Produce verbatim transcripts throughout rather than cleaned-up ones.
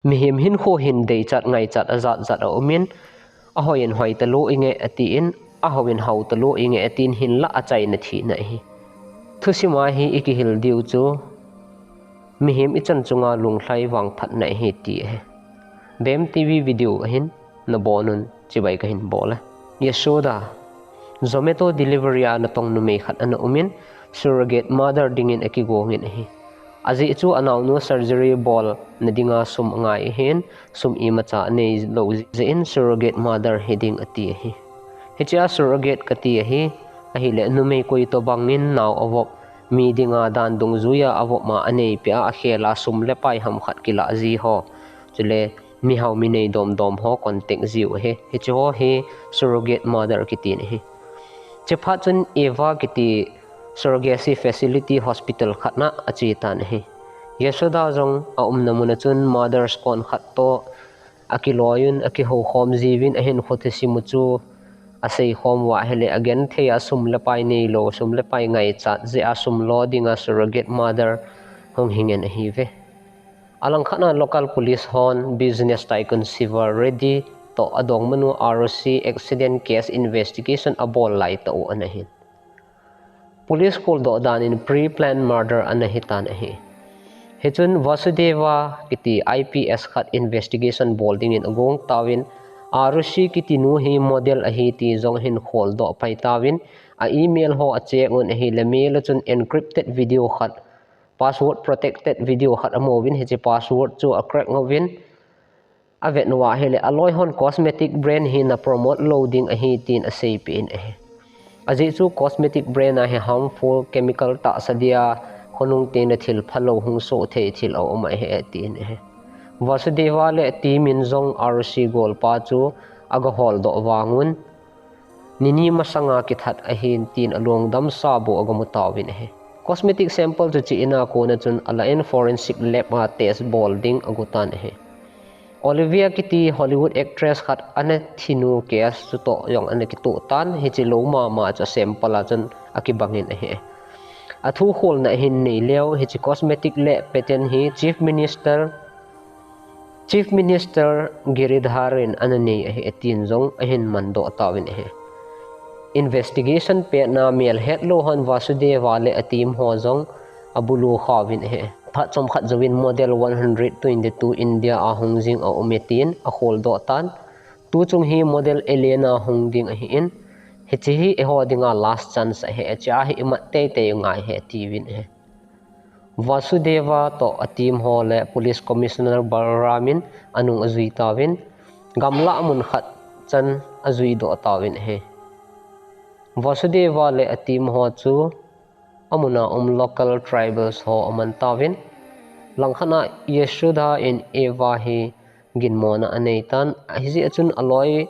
Mihem hinkho hin deichat ngaichat ajat jat aumin, ahoiyin hoi talou inge atin, ahoiyin hao talou inge atin hinlah achaina thina ahi. Thusima hi ikihil diu chu mihem ichan chunga lunglhai vangphatna ahi ti ahi. Bem T V video ahin nabonun chibai kahin bol e. Yashoda, Zomato delivery a natong numei khat ana umin, surrogate mother dingin akigongin ahi. Ajeh chu anaonu surgery bolna dinga sum angai ahin, sum imacha aneilou jeh in surrogate mother hiding ati ahi. Hichea surrogate kati ahi, ahile numei koi tobangin nao avop, mi dinga dan dungjuia avop ma aneipeh a, akhela sum le pai hamkhat kilah ji ho, chule mihao minei domdom ho contact jiu ahi. Hicheho hi surrogate mother kitin ahi. Chephat chun Eva kiti surrogacy facility hospital khatna achetan ahi. Yashoda jong aumna muna chun mothers kon khat toh akiloiyun, akihoukhom jiuvin, ahinkho thusim u chu aseikhom uva ahile agenthei a sum le pai neilou, sum le pai ngaichat jeh a sum lo dinga surrogate mother hung hi ngen ahiuve. Alangkhatna local police hon business tycoon Siva Reddy toh adongmanu R O C accident case investigation abol laitah u ana hin. Police kholdoh danin pre-planned murder ana hitan ahi. Hichun Vasudeva kiti I P S khat investigation bol dingin agong tauvin, R O C kiti nu hi model ahi ti jong ahin kholdoh pai tauvin, a email ho acheck un ahile mail a chun encrypted video khat, password protected video khat amu uvin, hiche password chu acrack uvin, avet uva ahile aloi hon cosmetic brand hi na promote lou ding ahi tin aseipeh in ahi. Ajeh chu cosmetic brand a hi harmful chemical tahsa dia khonung teng le thil phalou hung soh thei thil aum ahi atin ahi. Vasudeva le team in jong R O C golpa chu agaholdoh vangun, nini masanga kithat ahin tin alungdamsa bou agamu tauvin ahi. Cosmetic sample chu che ina kona chun alah in forensic lab a test bol ding agotan ahi. Olivia kiti Hollywood actress khat ana thinu case chutoh jong ana kitoh tan, hiche lou mama chu sample a chun akibangin ahi. Athu kholna ahin neileu, hiche cosmetic le patent hi Chief Minister Chief Minister Giridhar in ana nei ahi atin jong ahin mandoh tauvin ahi. Investigation petna melhetlou hon Vasudeva le a team ho jong abulu khauvin ahi. Phat chomkhat jouvin model one hundred twenty-two India a hung jing aume tin akholdoh tan. Tuchung hi model Elena hung ding ahin, hiche hi eiho dinga last chance ahi, hichea hi imat teitei ngai ahi atiuvin ahi. Vasudeva toh a team ho le Police Commissioner Balram in anung ajui tauvin, gamlah mun khat chan ajuidoh tauvin ahi. Vasudeva le a team ho chu amuna um local tribals ho aman tauvin, langkhatna Yashoda in Eva hi ginmona aneitan, hijeh chun aloi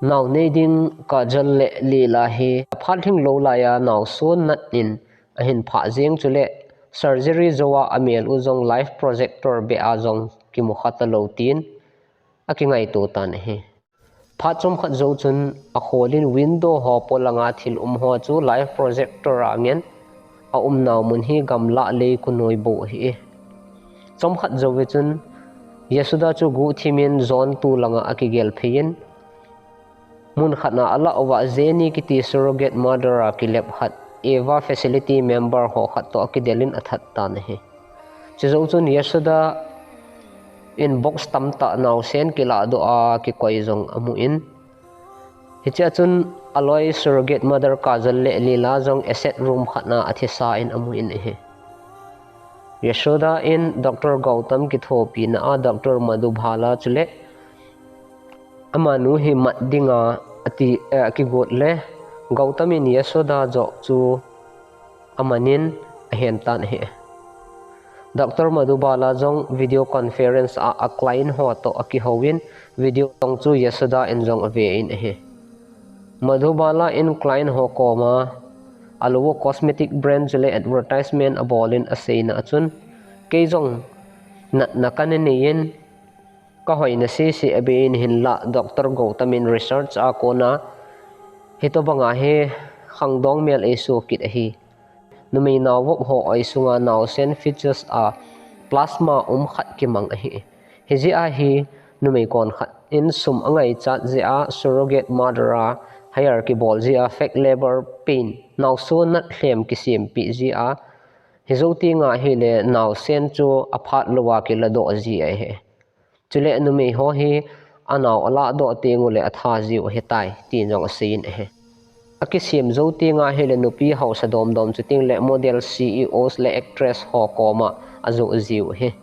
nao nei ding Kajal le Leela hi aphat lhinglou laiya naosen nat in ahin phah jeng, chule surgery jouva amel u jong light projector beh a jong kimu kha talou tin akingaito tan ahi. Phat chomkhat jou chun akholin window ho polanga thil um ho chu light projector a ngen, aumnau mun hi gamlah lei khonoi bou ahi. Chomkhat jouve chun Yashoda chu guhthim in zon tu langa akigelphei in, mun khatna alah uva Jenny kiti surrogate mother a kilep khat, Eva facility member ho khat toh akidel in athat tan ahi. Chujou chun Yashoda in box tamtah naosen kilahdoh a kikoi jong amun, hichea chun aloi surrogate mother Kajal le Leela jong asset room khatna athisa in amun ahi. Yashoda in Doctor Gautam kithopina a Doctor Madhubala chule amanu hi mat dinga ati, eh, akigot le Gautam in Yashoda joh chu amanin ahen tan ahi. Doctor Madhubala jong video conference a, a client ho toh akihouin video jong chu Yashoda in jong ave in ahi. Madhubala in client ho koma alou cosmetic brand chule advertisement abolin aseina a chun, kei jong natna kana neiyin, kahoina sese abeiyin hinlah Doctor Gautam in research a kona hitobanga hi khangdong mel eiso kit ahi. Numei naovop ho oi sunga naosen features a plasma um khat kimang ahi. Hijeh a hi numei kon khat in sum angaichat jeh a surrogate mother a hire kibol jeh a fake labor pain, naoso nat lhem kisempeh jeh a, hijou teng ahile naosen chu aphat louva kiladoh ji ahi. Chule numei ho hi anao aladoh teng uleh atha jiu ahitai, tin jong aseiyin ahi. Akisem jou teng ahile nupi haosa domdom chutengle model, C E Os le actress ho koma ajoh jiu ahi.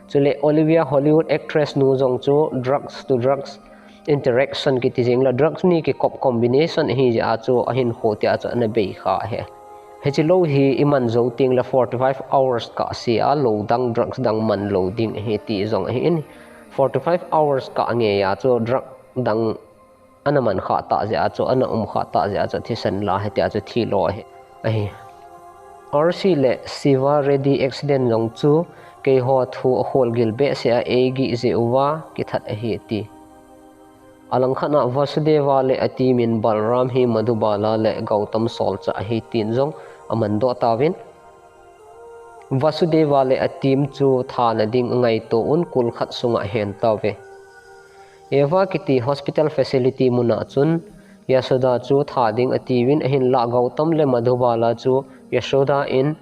Chule Olivia, Hollywood actress nu jong chu drugs to drugs interaction kiti jeng le drugs ni kikop combination ahi jeh a chu ahinkho tia chu ana beikha ahi. Hiche lou hi iman jou tengle forty five hours kah sea lou dang drugs dang man lou ding ahi ti jong ahin, forty five hours kah ngeiya chu drug dang ana man khah tah jeh a chu, ana um khah tah jeh a chu thisan la ahi tia chu thilo ahi. Ahi. R C le Siva Reddy accident jong chu keiho thu akhol gil behseh a eigih jeh uva kithat ahi ati. Alangkhat a Vasudeva le a team in Balram hi Madhubala le Gautam solchah ahi tin jong amandoh tauvin, Vasudeva le a team chu thana ding angaito un kul khat sunga ahen tauve. Eva kiti hospital facility muna chun Yashoda chu tha ding atiuvin, ahinlah Gautam le Madhubala chu Yashoda in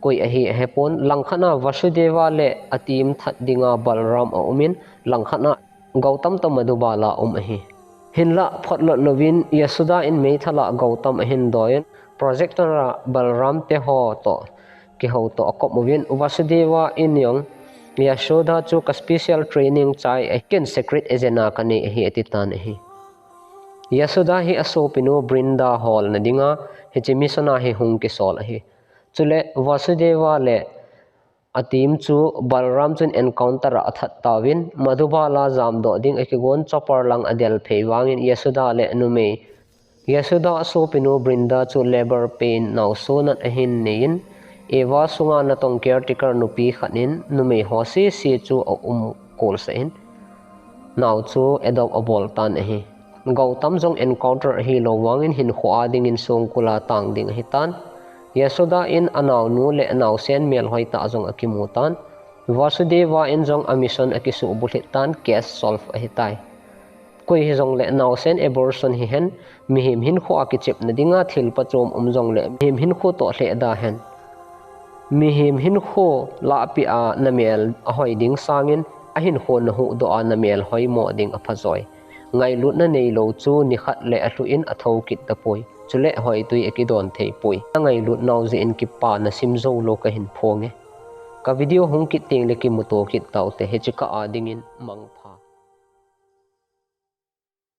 koi ahi ahepon. Langkhat a Vasudeva le a team that dinga Balram aumin, langkhat a Gautam toh Madhubala um ahi. Hinlah photlot louvin Yashoda in meithal a Gautam ahin doiyin, projector a Balram teho toh kihou toh akop uvin, Vasudeva in jong Yashoda chu ka special training chai ahi, ken secret agenda kanei ahi atitan ahi. Yashoda hi asopinu Brinda holna dinga hiche mission a hi hung kisol ahi. Chule Vasudeva le a team chu Balram chun encounter a athat tauvin, Madhubala jamdoh ding akigon chopper lang adel phei vangin Yashoda le numei Yashoda asopinu Brinda chu labor pain naoso nat ahin neiyin, Eva sunga natong caretaker nupi khat in numei ho sese chu aum kolsah in, nao chu adopt abol tan ahi. Gautam jong encounter ahilou vangin hinkho a dingin songkul a tang ding ahitan. Yashoda in anaonu le anaosen melhoi tah jong akimu tan. Vasudeva in jong a mission akisuh bulhit tan, case solve ahitai. Koi hijongle naosen abortion hihen, mihem hinkho a kichepna dinga thil pachom um jongle mihem hinkho toh lheh da hen. Mihem hinkho lahpeh a namel ahoi ding sangin, ahinkho nahuhdoh a namel hoimo ding aphajoi. Ngailutna neilou chu nikhat le alhuh in athou kit tapoi. Chule hoitui akidon theipoi. Angailut nau jeh in kipana simjoulou kahin phonge. Ka video hung kit tengle kimuto kit taute, hiche kah a dingin mangpha.